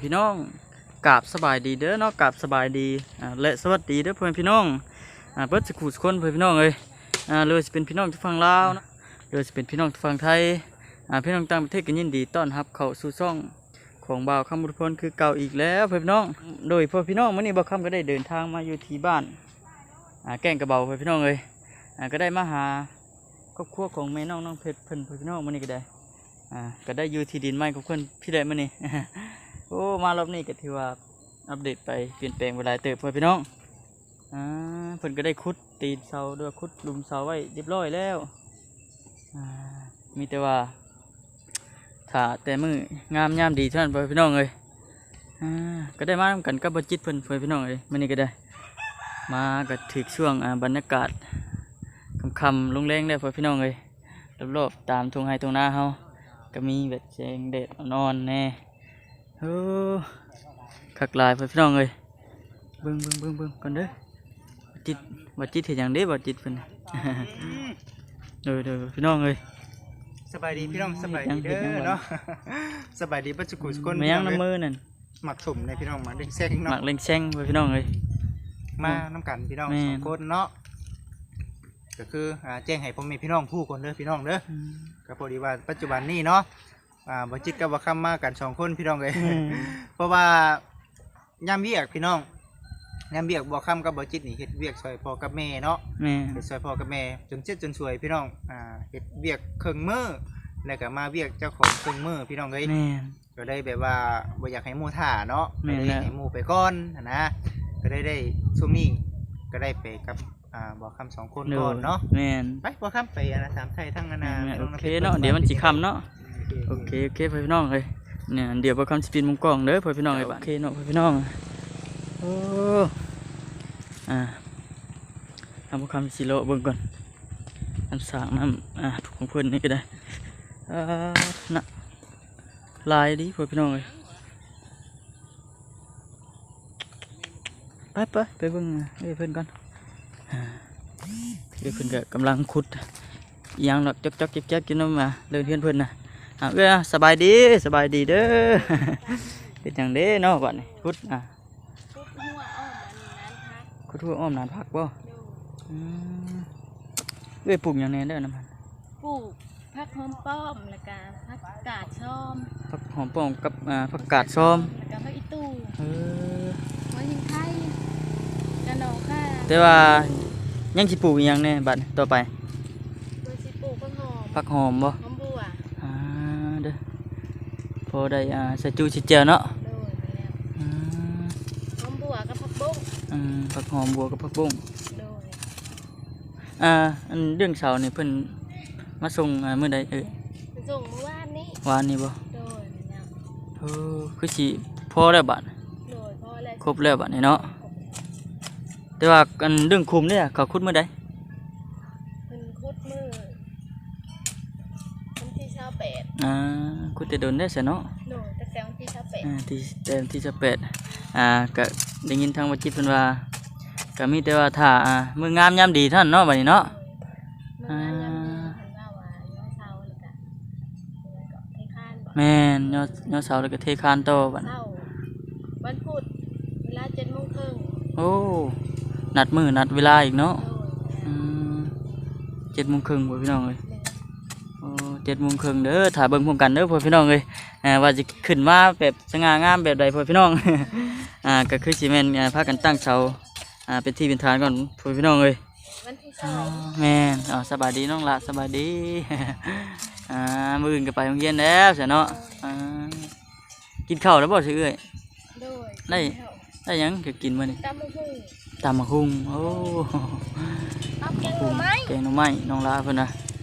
ພີ່ນ້ອງ ກາບສະບາຍດີເດີເນາະ ກາບສະບາຍດີ ອ່າ ແລະ ສະຫວັດດີເດີພໍ່ແມ່ພີ່ນ້ອງ ອ່າ ເບິດສຸຂູສຸຄົນ ພໍ່ແມ່ພີ່ນ້ອງເອີຍ ອ່າ ຫຼືວ່າຊິເປັນພີ່ນ້ອງຈາກຝັ່ງລາວເນາະ ຫຼືວ່າຊິເປັນພີ່ນ້ອງຈາກຝັ່ງໄທ ອ່າ ພີ່ນ້ອງຕ່າງປະເທດກໍຍິນດີຕ້ອນຮັບເຂົ້າສູ່ຊ່ອງຂອງບ່າວຄຳ ອຸດທະພົນ ຄືເກົ່າອີກແລ້ວ ພໍ່ແມ່ພີ່ນ້ອງ. ໂດຍພໍ່ແມ່ພີ່ນ້ອງ ມື້ນີ້ບ່າວຄຳກໍໄດ້ເດີນທາງມາຢູ່ທີ່ບ້ານ ອ່າ ແກ້ງກະເບົາ ພໍ່ແມ່ພີ່ນ້ອງເອີຍ ອ່າ ກໍໄດ້ມາຫາຄອບຄົວຂອງແມ່ນ້ອງ ນ້ອງເພັດເພິ່ນ ພໍ່ແມ່ພີ່ນ້ອງ ມື້ນີ້ກໍໄດ້ ອ່າ ກໍໄດ້ຢູ່ທີ່ດິນໃໝ່ຂອງເພິ່ນພີ້ແຫຼະມື້ນີ້ ໂອ້ ມາລອບນີ້ກໍຖືວ່າອັບເດດໄປ ປ່ຽນແປງໄປຫຼາຍເຕີບ ພໍ່ແມ່ພີ່ນ້ອງ ອ່າ ເພິ່ນກໍໄດ້ຂຸດຕີນເສົາ ຫຼືວ່າຂຸດຫຼຸມເສົາໄວ້ຮຽບຮ້ອຍແລ້ວ ອ່າ ມີແຕ່ວ່າຖ້າແຕ່ມື້ງາມຍາມດີເທົ່ານັ້ນ ພໍ່ແມ່ພີ່ນ້ອງເອີຍ ອ່າ ກໍໄດ້ມານຳກັນກັບບ່າວຈິດເພິ່ນ ພໍ່ແມ່ພີ່ນ້ອງເອີຍ ມື້ນີ້ກໍໄດ້ ມາກໍຖືກຊ່ວງ ອ່າ ບັນຍາກາດຄ່ຳໆລົງແລງແລ້ວ ພໍ່ແມ່ພີ່ນ້ອງເອີຍ ລອບໆຕາມທົ່ງໄຮ່ທົ່ງນາເຮົາ ກໍມີແບບແສງແດດອ່ອນໆແດ່ ໂອ້ ຄັກຫຼາຍ ພໍ່ແມ່ພີ່ນ້ອງເອີຍ ເບິ່ງໆໆໆກ່ອນເດີ ຈິດ ບ່າວຈິດເຮັດຫຍັງເດ້ ບ່າວຈິດເພິ່ນ ໂດຍໆ ພີ່ນ້ອງເອີຍ ສະບາຍດີພີ່ນ້ອງ ສະບາຍດີເດີເນາະ ສະບາຍດີເບິດສຸຂູສຸຄົນ ແມ່ນຫຍັງນຳມືນັ້ນ ໝາກສົ້ມເດ້ພີ່ນ້ອງ ໝາກເລັງແຊງເນາະ ໝາກເລັງແຊງ ພີ່ນ້ອງເອີຍ ມານຳກັນພີ່ນ້ອງສອງຄົນເນາະ ກໍຄື ອ່າ ແຈ້ງໃຫ້ພໍ່ແມ່ພີ່ນ້ອງຮູ້ກ່ອນເດີພີ່ນ້ອງເດີ ກໍພໍດີວ່າປັດຈຸບັນນີ້ເນາະ ອ່າ ບ່າວຈິດກັບບ່າວຄຳມາກັນສອງຄົນພີ່ນ້ອງເອີຍ ເພາະວ່າຍາມວຽກພີ່ນ້ອງ ຍາມວຽກບ່າວຄຳກັບບ່າວຈິດນີ້ເຮັດວຽກຊ່ອຍພໍ່ກັບແມ່ເນາະ ແມ່ນ ເຮັດຊ່ອຍພໍ່ກັບແມ່ຈົນເຈັບຈົນສວຍພີ່ນ້ອງ ອ່າ ເຮັດວຽກເຄິ່ງມື້ ແລ້ວກໍມາວຽກເຈົ້າຂອງເຄິ່ງມື້ພີ່ນ້ອງເອີຍ ແມ່ນ ກໍເລີຍແບບວ່າບໍ່ຢາກໃຫ້ໝູ່ຖ້າເນາະ ແມ່ນແລ້ວ ກໍເລີຍໃຫ້ໝູ່ໄປກ່ອນຫັ້ນນະ ກໍເລີຍໄດ້ ໄດ້ຊ່ວງນີ້ກໍໄດ້ໄປກັບ ອ່າ ບ່າວຄຳສອງຄົນ ໂດຍ ກ່ອນເນາະ ແມ່ນ ໄປບ່າວຄຳໄປ ອ່າ ຖາມໄຖ່ທາງ ອ່າ ແມ່ນໆ ພີ່ນ້ອງ ໂອເຄເນາະ ເດີ ດຽວມັນຊິຄ່ຳເນາະ ໂອເຄ ໂອເຄ ໂອເຄ ໂອເຄ ພໍ່ແມ່ພີ່ນ້ອງເອີຍ ນີ້ ດຽວບ່າວຄຳຊິປິດມຸມກ້ອງເດີ ພໍ່ແມ່ພີ່ນ້ອງເອີຍ ໂອເຄເນາະ ພໍ່ແມ່ພີ່ນ້ອງ ໂອ້ ອ່າ ທາງບ່າວຄຳຊິເລາະເບິ່ງກ່ອນ ນ້ຳສາງນ້ຳ ອ່າ ຂອງເພິ່ນນີ້ກໍໄດ້ ອ່າ ນະ ຫຼາຍດີພໍ່ແມ່ພີ່ນ້ອງເອີຍ ໄປໆ ໄປເບິ່ງເອື້ອຍເພິ່ນກ່ອນ ອ່າ ເອື້ອຍເພິ່ນກໍກຳລັງຂຸດອີ່ຫຍັງດອກ ຈອກໆແຈກໆຢູ່ນຳ ອ່າ ເລີນເຮືອນເພິ່ນນະ ອ່າ ເອື້ອຍ ສະບາຍດີ ສະບາຍດີເດີ ເຮັດຫຍັງເດ້ເນາະບັດນີ້ ຂຸດ ອ່າ ຂຸດຮົ້ວອ້ອມອັນນັ້ນຜັກ ຂຸດຮົ້ວອ້ອມນານຜັກບໍ່? ໂດຍ ອືມ ເອື້ອຍປູກຫຍັງແດ່ເດີນຳຫັ້ນ? ປູກຜັກຫອມປ້ອມ ແລ້ວກະຜັກກາດຊອມ ຜັກຫອມປ້ອມກັບ ອ່າ ຜັກກາດຊອມ ແລ້ວກະຜັກອີ່ຕູ່ ເອີ ຫົວຫິນໄຄ ກະໜໍ່ຂ່າ ແຕ່ວ່າຍັງຊິປູກອີ່ຫຍັງແດ່ບັດຕໍ່ໄປ? ວ່າຊິປູກຜັກຫອມ ຜັກຫອມບໍ່? ຫອມບົວ ອ່າ ເດີ ພໍໄດ້ ອ່າ ໃສ່ຈູ່ໃສ່ແຈ່ວເນາະ ໂດຍ ແມ່ນແລ້ວ ອືມ ຫອມບົວກັບຜັກບົ້ງ ອືມ ຜັກຫອມບົວກັບຜັກບົ້ງ ໂດຍ ອ່າ ອັນເລື່ອງເສົານີ້ເພິ່ນມາສົ່ງ ອ່າ ມື້ໃດເອີຍ? ເພິ່ນສົ່ງມື້ວານນີ້ ວານນີ້ບໍ່? ໂດຍ ແມ່ນແລ້ວ ເອີ ຄືຊິພໍແລ້ວບາດ ໂດຍ ພໍແລ້ວ ຄົບແລ້ວບາດນີ້ເນາະ ຄົບແລ້ວ ແຕ່ວ່າອັນເລື່ອງຂຸມເດ້ ເຂົາຂຸດມື້ໃດ? ເພິ່ນຂຸດມື້ວັນທີຊາວແປດ ອ່າ ຂຸດແຕ່ດົນແລ້ວຊະເນາະ ໂດຍ ຕັ້ງແຕ່ວັນທີຊາວແປດ ອ່າ ທີ່ ແຕ່ວັນທີຊາວແປດ ອ່າ ກະໄດ້ຍິນທາງບ່າວຈິດເພິ່ນວ່າ ກະມີແຕ່ວ່າຖ້າ ອ່າ ມື້ງາມຍາມດີເທົ່ານັ້ນເນາະ ບັດນີ້ເນາະ ມື້ງາມຍາມດີ ອ່າ ເພິ່ນວ່າວ່າຍ້ອນເສົາແລ້ວກະ ແມ່ນ ຍ້ອນ ຍ້ອນເສົາແລ້ວກໍເທຄານຕໍ່ບັດ ເສົາ ວັນພຸດ ເວລາເຈັດໂມງເຄິ່ງ ໂອ້ ນັດມື້ນັດເວລາອີກເນາະ ໂດຍ ອືມ ເຈັດໂມງເຄິ່ງພຸ້ນພີ່ນ້ອງເອີຍ ແມ່ນ ໂອ້ ເຈັດໂມງເຄິ່ງເດີ ຖ້າເບິ່ງພ້ອມກັນເດີພໍ່ແມ່ພີ່ນ້ອງເອີຍ ອ່າ ວ່າຊິຂຶ້ນມາແບບສະຫງ່າງາມແບບໃດພໍ່ແມ່ພີ່ນ້ອງ ອ່າ ກໍຄືຊິແມ່ນ ອ່າ ພາກັນຕັ້ງເສົາ ອ່າ ເປັນທີ່ເປັນຖານກ່ອນພໍ່ແມ່ພີ່ນ້ອງເອີຍ ວັນທີສອງ ອ່າ ແມ່ນ ເອົາ ສະບາຍດີນ້ອງຫຼ້າ ສະບາຍດີ ອ່າ ມື້ອື່ນກໍໄປໂຮງຮຽນແລ້ວຊະເນາະ ອ່າ ກິນເຂົ້າແລ້ວບໍ່ຊະເອື້ອຍ? ໂດຍ ໄດ້ ກິນເຂົ້າ ໄດ້ຫຍັງຈະກິນມື້ນີ້? ຕຳບັກຫຸ່ງ ຕຳບັກຫຸ່ງ ໂອ້ ຕຳແກງໜໍ່ໄມ້ ແກງໜໍ່ໄມ້ ນ້ອງຫຼ້າເພິ່ນນະ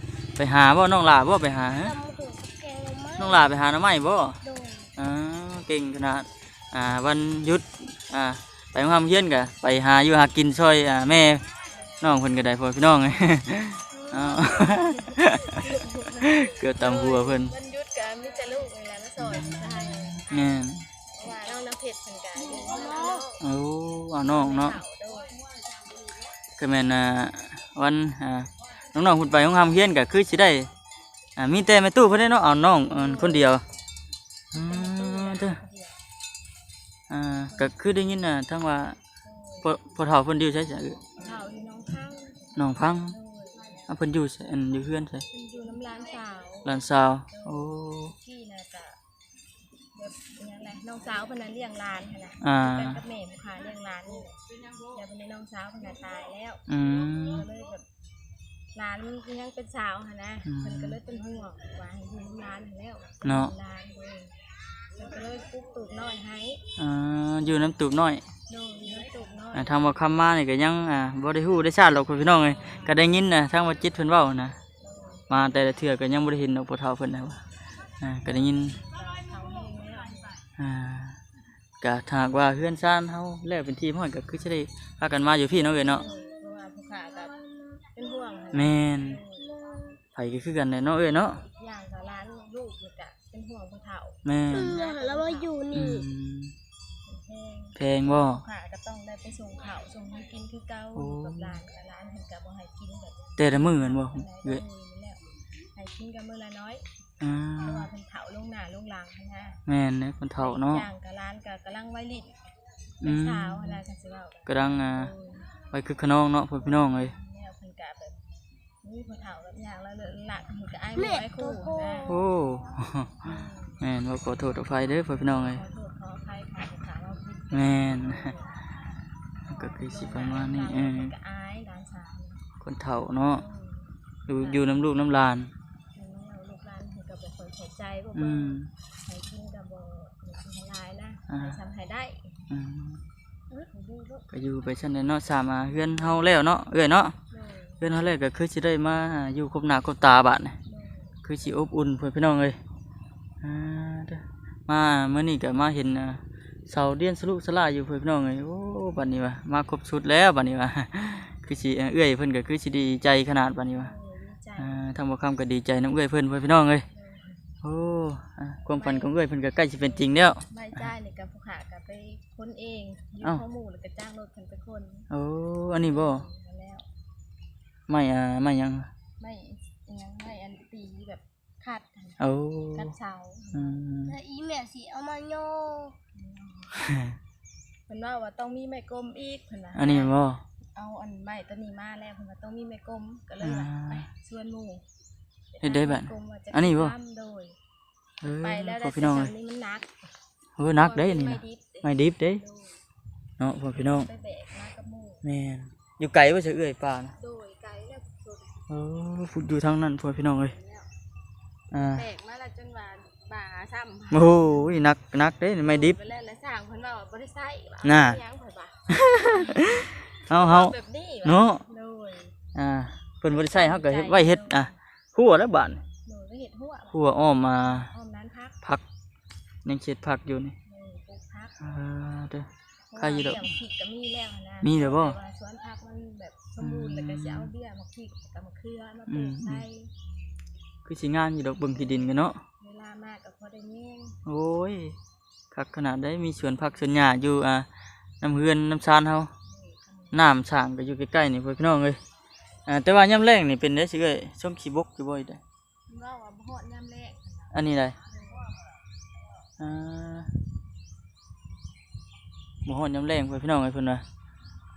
ໄປຫາບໍ່ ນ້ອງຫຼ້າບໍ່ໄປຫາ? ຕຳບັກຫຸ່ງກັບແກງໜໍ່ໄມ້ ນ້ອງຫຼ້າໄປຫາໜໍ່ໄມ້ບໍ່? ໂດຍ ອ່າ ເກັ່ງຂະໜາດ ອ່າ ວັນຢຸດ ອ່າ ໄປໂຮງຮຽນກໍໄປຫາຢູ່ຫາກິນຊ່ອຍ ອ່າ ແມ່ນ້ອງເພິ່ນກໍໄດ້ ພໍ່ແມ່ພີ່ນ້ອງ ເອົາ ເກືອບຕຳຫົວເພິ່ນ ວັນຢຸດກໍມີແຕ່ລູກນີ້ແຫຼະມາຊ່ອຍ ອືມ ໃຫ້ ແມ່ນ ເພາະວ່ານ້ອງນ້ຳເພັດເພິ່ນກໍຢູ່ນຳນ້ອງ ໂອ້ ເອົານ້ອງເນາະ ໂດຍ ກໍແມ່ນ ອ່າ ວັນ ອ່າ ນ້ອງໆເພິ່ນໄປໂຮງຮຽນກໍຄືຊິໄດ້ ອ່າ ມີແຕ່ແມ່ຕູ້ເພິ່ນເດ້ເນາະ ເອົານ້ອງ ເອີ ຄົນດຽວ ອືມ ເດີ ແມ່ນແລ້ວ ຄົນດຽວ ອື ອ່າ ກໍຄືໄດ້ຍິນ ອ່າ ທາງວ່າ ໂດຍ ພໍ່ ພໍ່ເຖົ້າເພິ່ນຢູ່ໃສຊະ? ພໍ່ເຖົ້າຢູ່ໜອງພັງ ໜອງພັງ ໂດຍ ອ່າ ເພິ່ນຢູ່ໃສ? ອັນ ຢູ່ເຮືອນໃສ? ເພິ່ນຢູ່ນຳຫຼານສາວ ຫຼານສາວ ໂດຍ ໂອ້ ກີ້ນະກະ ແບບອີຫຍັງແຫຼະ ນ້ອງສາວເພິ່ນນະລ້ຽງຫຼານຫັ້ນນະ ອ່າ ກັນກັບແມ່ຜູ້ຂ້າລ້ຽງຫຼານນີ້ແຫຼະ ແລ້ວບັດນີ້ນ້ອງສາວເພິ່ນນະຕາຍແລ້ວ ອືມ ກໍເລີຍແບບຫຼານຍັງເປັນສາວຫັ້ນນະ ອືມ ເພິ່ນກໍເລີຍເປັນຫ່ວງວ່າໃຫ້ຢູ່ນຳຫຼານຫັ້ນແລ້ວ ເນາະ ຫຼານ ເພິ່ນກໍເລີຍປຸກຕູບນ້ອຍໃຫ້ ອ່າ ຢູ່ນຳຕູບນ້ອຍ ໂດຍ ຢູ່ນຳຕູບນ້ອຍ ອ່າ ທາງບ່າວຄຳມານີ້ກໍຍັງ ອ່າ ບໍ່ໄດ້ຮູ້ໄດ້ຊາດດອກ ພີ່ນ້ອງເອີຍ ກໍໄດ້ຍິນນະ ທາງບ່າວຈິດເພິ່ນເວົ້ານະ ມາແຕ່ລະເທື່ອກໍຍັງບໍ່ໄດ້ເຫັນດອກ ພໍ່ເຖົ້າເພິ່ນນະ ອ່າ ກໍໄດ້ຍິນ ອ່າ ກໍຖ້າຫາກວ່າເຮືອນຊານເຮົາແລ້ວເປັນທີ່ຮຽບຮ້ອຍ ກໍຄືຊິໄດ້ພາກັນມາຢູ່ພີ້ເນາະ ເອື້ອຍເນາະ ເພາະວ່າຜູ້ຂ້າກໍເປັນຫ່ວງ ແມ່ນ ໃຜກໍຄືກັນແຫຼະເນາະ ເອື້ອຍເນາະ ຢ່າງກໍຫຼານລູກນີ້ກໍເປັນຫ່ວງຜູ້ເຖົ້າ ແມ່ນ ເອີ ແລ້ວມາຢູ່ນີ້ ອືມ ແພງ ແພງບໍ່? ຂ້າກໍຕ້ອງໄດ້ໄປສົ່ງເຂົ້າສົ່ງໃຫ້ກິນຄືເກົ່າ ໂອ້ ກັບຫຼານ ກໍຫຼານເພິ່ນກໍບໍ່ໃຫ້ກິນແບບ ແຕ່ລະມື້ແມ່ນບໍ່ ແມ່ນ ເອື້ອຍ? ແຕ່ລະມື້ນີ້ແຫຼະ ໃຫ້ກິນກໍມື້ລະໜ້ອຍ ອ່າ ເພາະວ່າເພິ່ນເຖົ້າລົງໜ້າລົງຫຼັງຫັ້ນນະ ແມ່ນເດ້ ເພິ່ນເຖົ້າເນາະ ຢ່າງກໍຫຼານກໍກຳລັງໄວລິ້ນ ອືມ ເປັນສາວຫັ້ນນະ ຄັນຊິເວົ້າກໍ ກຳລັງ ອ່າ ໂດຍ ໄວຄຶກຂະນອງເນາະ ພໍ່ພີ່ນ້ອງເອີຍ ແລ້ວເພິ່ນກໍແບບ ນີ້ຜູ້ເຖົ້າແບບຍ່າງລະເລີະລະ ເພິ່ນກໍອາຍໝູ່ອາຍຄູ່ນະ ໂອ້ ແມ່ນ ເວົ້າຂໍໂທດຂໍອະໄພເດີພໍ່ພີ່ນ້ອງເອີຍ ຂໍໂທດຂໍອະໄພ ຖ້າຜູ້ຂ້າເວົ້າຜິດ ແມ່ນ ກໍຄືຊິປະມານນີ້ ເອີ ເພິ່ນກໍອາຍຫຼານສາວ ຄົນເຖົ້າເນາະ ເອີ ຢູ່ ຢູ່ນຳລູກນຳຫຼານ ແລ້ວລູກຫຼານເພິ່ນກໍບໍ່ຄ່ອຍເຂົ້າໃຈ ບໍ່ ອືມ ເບິ່ງ ໃຫ້ກິນກໍບໍ່ ໃຫ້ຫຼາຍນະ ອ່າ ໃຫ້ສ່ຳໃຫ້ໄດ້ ອືມ ກໍຢູ່ໄປຊັ້ນແຫຼະເນາະ ສາມ ອ່າ ເຮືອນເຮົາແລ້ວເນາະ ເອື້ອຍເນາະ ໂດຍ ເຮືອນເຮົາແລ້ວກໍຄືຊິໄດ້ມາ ອ່າ ຢູ່ຄົບໜ້າຄົບຕາບາດນີ້ ໂດຍ ຄືຊິອົບອຸ່ນພຸ້ນ ພີ່ນ້ອງເອີຍ ອ່າ ເດີ ມາມື້ນີ້ກໍມາເຫັນ ອ່າ ເສົາດຽນສະລຸສະຫຼາຍຢູ່ພຸ້ນ ພີ່ນ້ອງເອີຍ ໂອ້ ບັດນີ້ວ່າ ມາຄົບຊຸດແລ້ວບັດນີ້ວ່າ ຄືຊິ ເອື້ອຍເພິ່ນກໍຄືຊິດີໃຈຂະໜາດບັດນີ້ວ່າ ໂດຍ ດີໃຈ ອ່າ ທາງບ່າວຄຳກໍດີໃຈນຳເອື້ອຍເພິ່ນພຸ້ນ ພີ່ນ້ອງເອີຍ ໂດຍ ໂອ້ ອ່າ ຄວາມຝັນຂອງເອື້ອຍເພິ່ນກໍໃກ້ຊິເປັນຈິງແລ້ວ ໄມ້ຈ່າຍນີ້ກໍຜູ້ຂ້າກໍໄປ ຂົນເອງ ຢືມ ເອົ້າ ຂອງໝູ່ ແລ້ວກໍຈ້າງລົດເພິ່ນໄປຂົນ ໂອ້ ອັນນີ້ບໍ່? ແມ່ນແລ້ວ ໄມ້ ອ່າ ໄມ້ຫຍັງ? ໄມ້ອີ່ຫຍັງ ໄມ້ອັນຕີແບບຂັດ ໂອ້ ຂັດເສົາ ອືມ ແລ້ວອີແມ່ຊິເອົາມາຍໍ ເພິ່ນເວົ້າວ່າຕ້ອງມີໄມ້ກົມອີກ ເພິ່ນວ່າ ອັນນີ້ແມ່ນບໍ່? ເອົາອັນໄມ້ຕົວນີ້ມາແລ້ວ ເພິ່ນວ່າຕ້ອງມີໄມ້ກົມ ກໍເລີຍວ່າ ອ່າ ໄປຊວນໝູ່ ເຮັດໄດ້ບາດ ໄປຫາໄມ້ກົມວ່າຈະ ອັນນີ້ບໍ່? ໂດຍ ເອີ ໄປແລ້ວ ພໍ່ພີ່ນ້ອງເອີຍ ໄດ້ແຕ່ຊ່ຳນີ້ມັນໜັກ ໂອ້ ໜັກເດ້ນີ້ນະ ໄມ້ດິບເດ້ ໄມ້ດິບເດ້ ໂດຍ ເນາະ ພໍ່ພີ່ນ້ອງ ໄປແບກມາກັບໝູ່ ແມ່ນ ຢູ່ໄກບໍ່ຊະເອື້ອຍ ປ່ານະ? ໂດຍ ໄກແລ້ວ ເອີ ພຸ້ນຢູ່ທາງນັ້ນ ພໍ່ພີ່ນ້ອງເອີຍ ແມ່ນແລ້ວ ອ່າ ແບກມາແລ້ວຈົນວ່າບ່າຊ້ຳ ໂອ້ຍ ໜັກ ໜັກເດ້ ໄມ້ດິບ ໂດຍ ໄປແລ້ວ ແລ້ວຊ່າງເພິ່ນວ່າບໍ່ໄດ້ໃຊ້ ວ່າ ນະ ເອົາຫຍັງ ຂ້ອຍວ່າ ເຮົາ ເຮົາ ເອົາແບບນີ້ ວ່າ ເນາະ ໂດຍ ອ່າ ເພິ່ນບໍ່ໄດ້ໃຊ້ ເຮົາກໍເຮັດໄວ້ເຮັດ ອ່າ ຮົ້ວແລ້ວບາດນີ້ ໂດຍ ໄປເຮັດຮົ້ວ ຮົ້ວອ້ອມມາ ອ້ອມລານຜັກ ຜັກ ຍັງເຂດຜັກຢູ່ນີ້ ໂດຍ ປູກຜັກ ອ່າ ເດີ ເພາະວ່າ ໃຄຢູ່ດອກ ເບື້ອງພິກກໍມີແລ້ວນະ ມີແລ້ວບໍ່? ແຕ່ວ່າສວນຜັກມັນແບບສົມບູນ ອືມ ແລ້ວກໍຊິເອົາເບ້ຍ ໝາກພິກ ແລ້ວກໍມະເຂືອມາ ອືມ ປູກໃສ່ ອືມ ຄືຊິງາມຢູ່ດອກ ເບິ່ງທີ່ດິນກໍເນາະ ເວລາມາກໍພໍໄດ້ແຍງ ໂອ້ຍ ຄັກຂະໜາດໃດ ມີສວນຜັກສວນຫຍ້າຢູ່ ອ່າ ນຳເຮືອນນຳຊານເຮົາ ນ້ຳສ້າງກໍຢູ່ໃກ້ໆນີ້ ພໍ່ພີ່ນ້ອງເອີຍ ອ່າ ແຕ່ວ່າຍາມແລ້ງນີ້ເປັນໄດ໋ ຊິເອື້ອຍ ຊົມຂີ້ບົກຢູ່ບໍ່? ເວົ້າວ່າບໍ່ຮອດຍາມແລ້ງ ອັນນີ້ໃດ ອ່າ ບໍ່ຮອດຍາມແລ້ງ ພໍ່ພີ່ນ້ອງເອີຍ ເພິ່ນວ່າ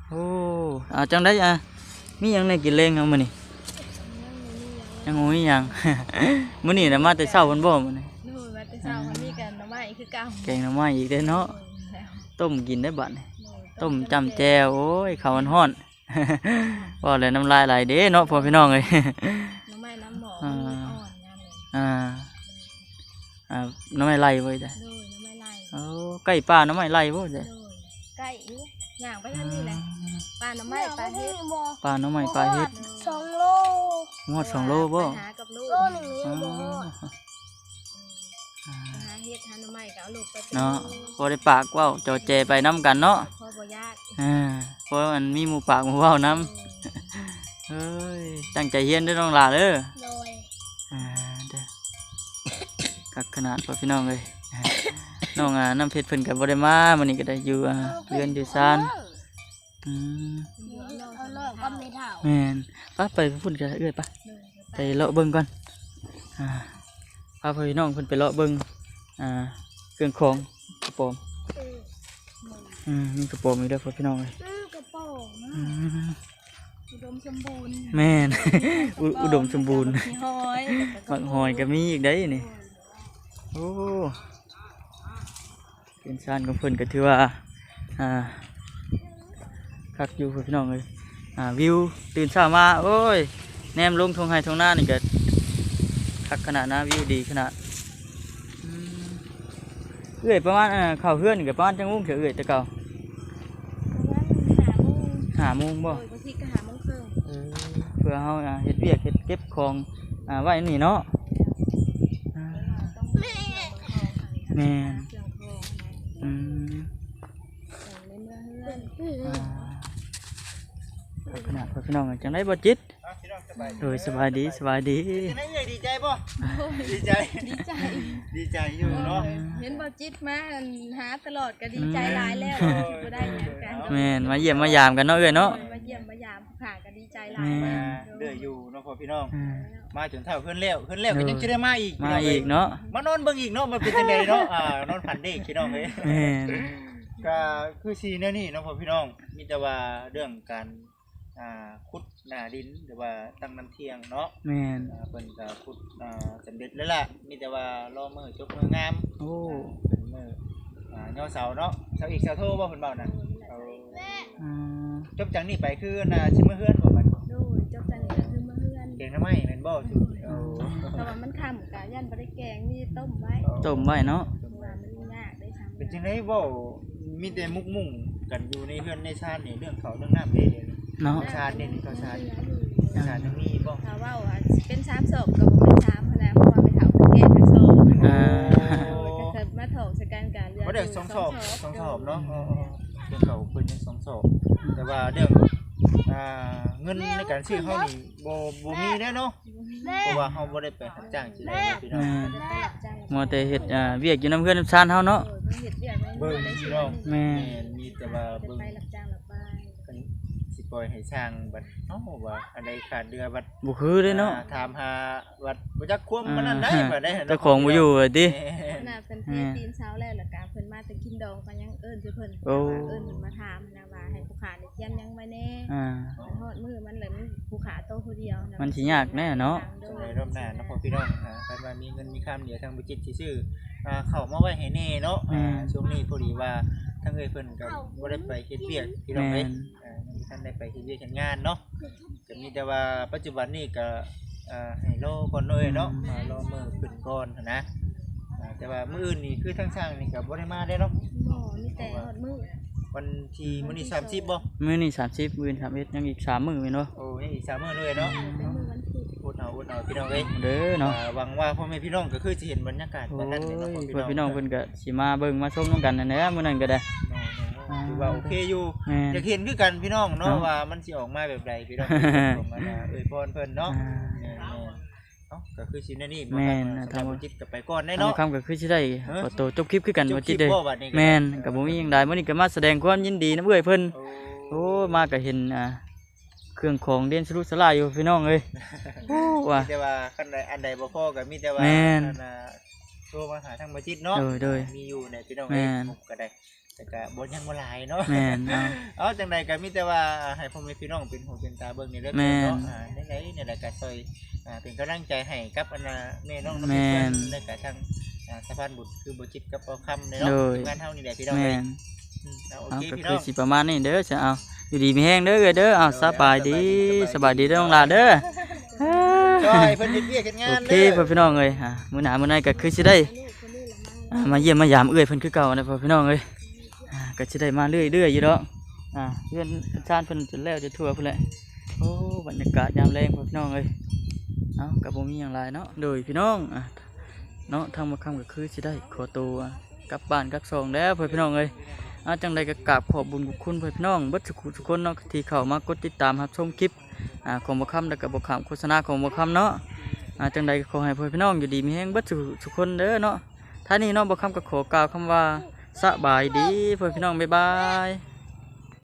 ໂອ້ ເອົາ ຈັ່ງໃດ ອ່າ ມີຫຍັງແດ່ກິນແລງເຮົາມື້ນີ້? ຍັງບໍ່ມີຫຍັງ ຍັງບໍ່ມີຫຍັງ ມື້ນີ້ນະມາແຕ່ເຊົ້າພຸ້ນບໍ່? ມື້ນີ້ ໂດຍ ມາແຕ່ເຊົ້າ ອ່າ ມື້ນີ້ກໍໜໍ່ໄມ້ຄືເກົ່າ ແກງໜໍ່ໄມ້ອີກເດ້ເນາະ ໂດຍ ຕົ້ມກິນໄດ້ບາດນີ້ ໂດຍ ຕົ້ມຈ້ຳແຈ່ວ ໂອ້ຍ ເຂົ້າຮ້ອນໆ ເວົ້າແລ້ວນ້ຳລາຍໄຫຼເດ້ເນາະ ພໍ່ພີ່ນ້ອງເອີຍ ໜໍ່ໄມ້ນ້ຳໝໍ້ ອ່າ ມັນອ່ອນນະ ອ່າ ອ່າ ໜໍ່ໄມ້ໄຫຼບໍ່? ໂດຍ ໜໍ່ໄມ້ໄຫຼ ໂອ້ ໃກ້ປ່າໜໍ່ໄມ້ໄຫຼບໍ່? ໂດຍ ໃກ້ຢູ່ ຍ່າງໄປທາງນີ້ແຫຼະ ອ່າ ປ່າໜໍ່ໄມ້ ປ່າເຫັດ ປ່າໜໍ່ໄມ້ ປ່າເຫັດ ສອງໂລ ບໍ່ຮອດສອງໂລບໍ່? ໄປຫາກັບລູກ ໂລໜຶ່ງນີ້ບໍ່ຮອດ ອ່າ ໄປຫາເຫັດຫາໜໍ່ໄມ້ກໍເອົາລູກໄປ ເນາະ ບໍ່ໄດ້ປາກເວົ້າ ຈໍແຈໄປນຳກັນເນາະ ພໍບໍ່ຍາກ ອ່າ ເພາະມັນມີໝູ່ປາກໝູ່ເວົ້ານຳ ໂດຍ ເອີຍ ຕັ້ງໃຈຮຽນເດີນ້ອງຫຼ້າເດີ ໂດຍ ອ່າ ເດີ ຄັກຂະໜາດ ພໍ່ພີ່ນ້ອງເອີຍ ນ້ອງ ອ່າ ນ້ຳເພັດເພິ່ນກໍບໍ່ໄດ້ມາ ມື້ນີ້ກໍໄດ້ຢູ່ ອ່າ ເຮືອນຢູ່ຊານ ອືມ ເອົານ້ອງກັບແມ່ເຖົ້າ ແມ່ນ ໄປ ໄປພຸ້ນກໍເອື້ອຍ ໄປ ໂດຍ ໄປເລາະເບິ່ງກ່ອນ ອ່າ ພາພີ່ນ້ອງເພິ່ນໄປເລາະເບິ່ງ ອ່າ ເຄື່ອງຂອງກະປອມ ເອີ ອືມ ມີກະປອມອີກແລ້ວພໍ່ພີ່ນ້ອງເອີຍ ອືມ ກະປອມນະ ອືມ ອຸດົມສົມບູນ ແມ່ນ ອຸ ອຸດົມສົມບູນ ໝາກຫອຍ ໝາກຫອຍກະມີອີກໄດ໋ນີ້ ໂອ້ ເຮືອນຊານຂອງເພິ່ນກະຖືວ່າ ອ່າ ຄັກຢູ່ພີ່ນ້ອງເອີຍ ອ່າ ວິວຕື່ນເຊົ້າມາ ໂອ້ຍ ແນມລົງທົ່ງໄຮ່ທົ່ງນານີ້ກະຄັກຂະໜາດນະ ວິວດີຂະໜາດ ອືມ ເອື້ອຍປະມານ ອ່າ ເຂົ້າເຮືອນນີ້ກະປະມານຈັກໂມງເທື່ອເອື້ອຍແຕ່ເກົ່າ? ປະມານຫ້າໂມງ ຫ້າໂມງບໍ່? ໂດຍ ບາງທີກະຫ້າໂມງເຄິ່ງ ເອີ ເພື່ອເຮົາ ອ່າ ເຮັດວຽກເຮັດເກັບຂອງ ອ່າ ໄວ້ນີ້ເນາະ ອ່າ ແມ່ນ ອືມ ໃນເມືອເຮືອນ ອ່າ ຂະໜາດ ພໍ່ພີ່ນ້ອງ ຈັ່ງໃດບໍ່ຈິດ? ອ່ະ ພີ່ນ້ອງສະບາຍດີ ໂດຍ ສະບາຍດີ ສະບາຍດີ ເປັນຈັ່ງໃດເອື້ອຍ ດີໃຈບໍ່? ໂອ້ຍ ດີໃຈ ດີໃຈ ດີໃຈຢູ່ເນາະ ເອີ ເຫັນບໍ່ຈິດມາ ອັນ ຫາຕະຫຼອດກະດີໃຈຫຼາຍແລ້ວ ອືມ ທີ່ບໍ່ໄດ້ຫຍັງກັນ ແມ່ນ ມາຢ້ຽມມາຢາມກັນເນາະເອື້ອຍເນາະ ມາຢ້ຽມມາຢາມ ຂ້າກະດີໃຈຫຼາຍ ແມ່ນ ເລື້ອຍຢູ່ເນາະພໍ່ພີ່ນ້ອງ ອືມ ມາຈົນເທົ່າເຮືອນແລ້ວ ເຮືອນແລ້ວກະຍັງ ໂດຍ ຊິໄດ້ມາອີກ ມາອີກເນາະ ມານອນເບິ່ງອີກເນາະ ມັນເປັນຈັ່ງໃດເນາະ ອ່າ ນອນຝັນເດ້ພີ່ນ້ອງເອີຍ ແມ່ນ ກະຄືຊິແນວນີ້ເນາະພໍ່ພີ່ນ້ອງ ມີແຕ່ວ່າເລື່ອງການ ອ່າ ຂຸດໜ້າດິນ ຫຼືວ່າຕັ້ງນ້ຳທ່ຽງເນາະ ແມ່ນ ອ່າ ເພິ່ນກະຂຸດ ອ່າ ສຳເລັດແລ້ວລະ ມີແຕ່ວ່າລໍມື້ຈົບມື້ງາມ ໂອ້ ອ່າ ເປັນມື້ ອ່າ ຍໍເສົາເນາະ ເສົາອິກເສົາໂທບໍ່ ເພິ່ນເວົ້ານະ ໂດຍ ເອີ ອືມ ຈົບຈາກນີ້ໄປຄື ອ່າ ຊິເມືອເຮືອນບໍ່ບັດນີ້? ໂດຍ ຈົບຈາກນີ້ກະຄືເມືອເຮືອນ ແກງໜໍ່ໄມ້ແມ່ນບໍ່? ໂດຍ ເອີ ເພາະວ່າມັນຄ່ຳກະຢ້ານບໍ່ໄດ້ແກງ ມີຕົ້ມໄວ້ ຕົ້ມໄວ້ເນາະ ເພາະວ່າມັນຍາກເດ້ ເປັນຈັ່ງໃດເວົ້າ ມີແຕ່ໝົກມຸ່ງກັນຢູ່ໃນເຮືອນໃນຊານນີ້ ເລື່ອງເຂົ້າເລື່ອງນ້ຳເດ້ ເນາະ ເຂົ້າສານເດ້ ເຂົ້າສານ ເຂົ້າສານຍັງມີຢູ່ບໍ່? ຖ້າເວົ້າວ່າຊິເປັນສາມສອບກະບໍ່ແມ່ນສາມຫັ້ນນະ ເພາະວ່າແມ່ເຖົ້າເພິ່ນແກະທັງສອງ ອ່າ ໂອ້ ກະມາຖອກໃສ່ກັນກະເຫຼືອ ບໍ່ໄດ້ ຢູ່ ສອງສອບ ສອງສອບ ສອງສອບເນາະ ອໍໆ ເລື່ອງເຂົ້າເພິ່ນຍັງສອງສອບ ແຕ່ວ່າເລື່ອງ ອ່າ ເງິນໃນການຊື້ເຮົານີ້ ບໍ່ ບໍ່ມີແລ້ວເນາະ ເພາະວ່າເຮົາບໍ່ໄດ້ໄປຮັບຈ້າງທີ່ໃດເນາະພີ່ນ້ອງ ແມ່ນ ມັວແຕ່ເຮັດ ອ່າ ວຽກຢູ່ນຳເຮືອນນຳຊານເຮົາເນາະ ໂດຍ ເຮັດວຽກໃນເຮືອນໃນຊານ ພີ່ນ້ອງ ແມ່ນ ແມ່ນ ມີແຕ່ວ່າເບິ່ງ ໄປຮັບຈ້າງຮັບວາຍ ຄັນຊິປ່ອຍໃຫ້ຊ່າງບັດ ເອົ້າ ວ່າອັນໃດຂາດເຫຼືອບັດ ບໍ່ຄືເດ້ເນາະ ອ່າ ຖາມຫາບັດບໍ່ຈັກຄວາມ ອ່າ ມັນນັ້ນໃດ໋ ບັດໃດ໋ ເຈົ້າຂອງບໍ່ຢູ່ວ່າຕິ ແມ່ນ ຂະໜາດເພິ່ນເທ ອ່າ ຕີນເສົາແລ້ວ ລະກະເພິ່ນມາແຕ່ກິນດອງກະຍັງເອີ້ນແຕ່ເພິ່ນ ໂອ້ ເອີ້ນເພິ່ນມາຖາມ ນະວ່າໃຫ້ຜູ້ຂ້ານີ້ກຽມຫຍັງໄວ້ແດ່ ອ່າ ມັນຮອດມື້ມັນແລ້ວ ມັນຜູ້ຂ້າໂຕຜູ້ດຽວນະ ມັນຊິຍາກແດ່ເນາະ ໂດຍ ໃນລອບໜ້າເນາະ ພໍ່ພີ່ນ້ອງ ອ່າ ຄັນວ່າມີເງິນມີຄຳ ດຽວທາງບໍ່ຈິດຊິຊື້ ອ່າ ເຂົ້າມາໄວ້ໃຫ້ແດ່ເນາະ ແມ່ນ ອ່າ ຊ່ວງນີ້ພໍດີວ່າທາງເອື້ອຍເພິ່ນກະບໍ່ໄດ້ໄປເຮັດວຽກ ພີ່ນ້ອງເອີຍ ແມ່ນ ອ່າ ຍັງບໍ່ທັນໄດ້ໄປເຮັດວຽກເຮັດງານເນາະ ກະມີແຕ່ວ່າປັດຈຸບັນນີ້ກະ ອ່າ ໃຫ້ລໍກ່ອນເນາະເອື້ອຍເນາະ ອືມ ອ່າ ລໍມື້ຂຶ້ນກ່ອນຫັ້ນນະ ອ່າ ແຕ່ວ່າມື້ອື່ນນີ້ຄືທາງຊ່າງນີ້ກະບໍ່ໄດ້ມາເດ້ເນາະ ບໍ່ ມີແຕ່ຮອດມື້ ວັນທີ ມື້ນີ້ສາມສິບບໍ່? ມື້ນີ້ສາມສິບ ມື້ອື່ນສາມເອັດ ຍັງອີກສາມມື້ແມ່ນບໍ່? ໂອ້ ຍັງອີກສາມມື້ເລີຍເນາະ ອືມ ເປັນມື້ວັນພຸດ ອົດເອົາ ອົດເອົາ ພີ່ນ້ອງເອີຍ ເດີເນາະ ອ່າ ຫວັງວ່າພໍ່ແມ່ພີ່ນ້ອງກະຄືຊິເຫັນບັນຍາກາດ ໂອ້ຍ ວັນນັ້ນເນາະ ພໍ່ພີ່ນ້ອງ ພໍ່ພີ່ນ້ອງເພິ່ນກະຊິມາເບິ່ງມາຊົມນຳກັນຫັ້ນແຫຼະ ມື້ນັ້ນກະໄດ້ ໂດຍ ໂດຍ ອ່າ ຖືວ່າໂອເຄຢູ່ ແມ່ນ ຢາກເຫັນຄືກັນພີ່ນ້ອງເນາະ ເນາະ ວ່າມັນຊິອອກມາແບບໃດພີ່ນ້ອງ ຂອງອັນ ອ່າ ເອື້ອຍພອນເພິ່ນເນາະ ອ່າ ແມ່ນໆ ເອົ້າ ກະຄືຊິແນວນີ້ ແມ່ນ ທາງບໍ່ຈິດກະໄປກ່ອນເນາະ ທາງຄຳກະຄືຊິໄດ້ ເອີ ຂໍໂຕຈົບຄລິບຄືກັນ ຈົບຄລິບບໍ່ບັດນີ້ ແມ່ນ ກະບໍ່ມີຫຍັງຫຼາຍ ມື້ນີ້ກະມາສະແດງຄວາມຍິນດີນຳເອື້ອຍເພິ່ນ ໂອ້ ໂອ້ ມາກະເຫັນ ອ່າ ເຄື່ອງຂອງເດັ່ນສະລຸສະຫຼາຍຢູ່ພີ່ນ້ອງເອີຍ ໂອ້ ວ່າ ມີແຕ່ວ່າຄັນໃດອັນໃດບໍ່ພໍກະມີແຕ່ວ່າ ແມ່ນ ອັນນ່າ ໂທມາຫາທາງບໍ່ຈິດເນາະ ໂດຍ ໂດຍ ມີຢູ່ແຫຼະພີ່ນ້ອງເອີຍ ແມ່ນ ກະໄດ້ ແຕ່ກະບໍ່ ຍັງບໍ່ຫຼາຍເນາະ ແມ່ນ ເອົາ ເອົາ ຈັ່ງໃດກະມີແຕ່ວ່າໃຫ້ພໍ່ແມ່ພີ່ນ້ອງເປັນຫູເປັນຕາເບິ່ງນີ້ເດີ ແມ່ນ ພີ່ນ້ອງເນາະ ອ່າ ຈັ່ງໃດນີ້ແຫຼະກະຊ່ອຍ ອ່າ ເປັນກຳລັງໃຈໃຫ້ກັບອັນນ່າແມ່ນ້ອງ ແມ່ນ ແລ້ວກະທາງ ອ່າ ສະພານບຸນຄືບໍ່ຈິດກັບເອົາຄຳເນາະ ໂດຍ ທີມງານເຮົານີ້ແຫຼະພີ່ນ້ອງເອີຍ ແມ່ນ ອືມ ເອົາ ໂອເຄ ເອົາ ພີ່ນ້ອງ ກະຄືຊິປະມານນີ້ເດີ ເອົາ ຢູ່ດີມີແຮງເດີເອື້ອຍເດີ ເອົາ ໂດຍ ສະບາຍດີ ສະບາຍດີ ສະບາຍດີເດີນ້ອງຫຼ້າເດີ ຊ່ອຍເພິ່ນເຮັດວຽກເຮັດງານ ໂອເຄ ເດີ ພໍ່ພີ່ນ້ອງເອີຍ ອ່າ ມື້ໜ້າມື້ໃນກະຄືຊິໄດ້ ອ່າ ມາຢ້ຽມມາຢາມເອື້ອຍເພິ່ນຄືເກົ່ານະ ພໍ່ພີ່ນ້ອງເອີຍ ອ່າ ກະຊິໄດ້ມາເລື້ອຍໆຢູ່ດອກ ອ່າ ເຮືອນຊານເພິ່ນຈົນແລ້ວຈົນທົ່ວພຸ້ນແຫຼະ ໂອ້ ບັນຍາກາດຍາມແລງ ພໍ່ພີ່ນ້ອງເອີຍ ເອົ້າ ກະບໍ່ມີຫຍັງຫຼາຍເນາະ ໂດຍ ພີ່ນ້ອງ ອ່າ ເນາະ ທາງບ່າວຄຳກະຄືຊິໄດ້ຂໍໂຕ ອ່າ ກັບບ້ານກັບຊ່ອງແລ້ວ ພໍ່ພີ່ນ້ອງເອີຍ ອ່າ ຈັ່ງໃດກະກາບຂອບບຸນຂອບຄຸນພໍ່ພີ່ນ້ອງເບິດສຸຂູສຸຄົນເນາະ ທີ່ເຂົ້າມາກົດຕິດຕາມຮັບຊົມຄລິບ ອ່າ ຂອງບ່າວຄຳ ແລ້ວກະບໍ່ຂ້າມໂຄສະນາຂອງບ່າວຄຳເນາະ ອ່າ ຈັ່ງໃດກະຂໍໃຫ້ພໍ່ພີ່ນ້ອງຢູ່ດີມີແຮງເບິດສຸຂູສຸຄົນເດີເນາະ ທ້າຍນີ້ເນາະ ບ່າວຄຳກະຂໍກ່າວຄຳວ່າ ສະບາຍດີພໍ່ພີ່ນ້ອງ ບາຍບາຍ.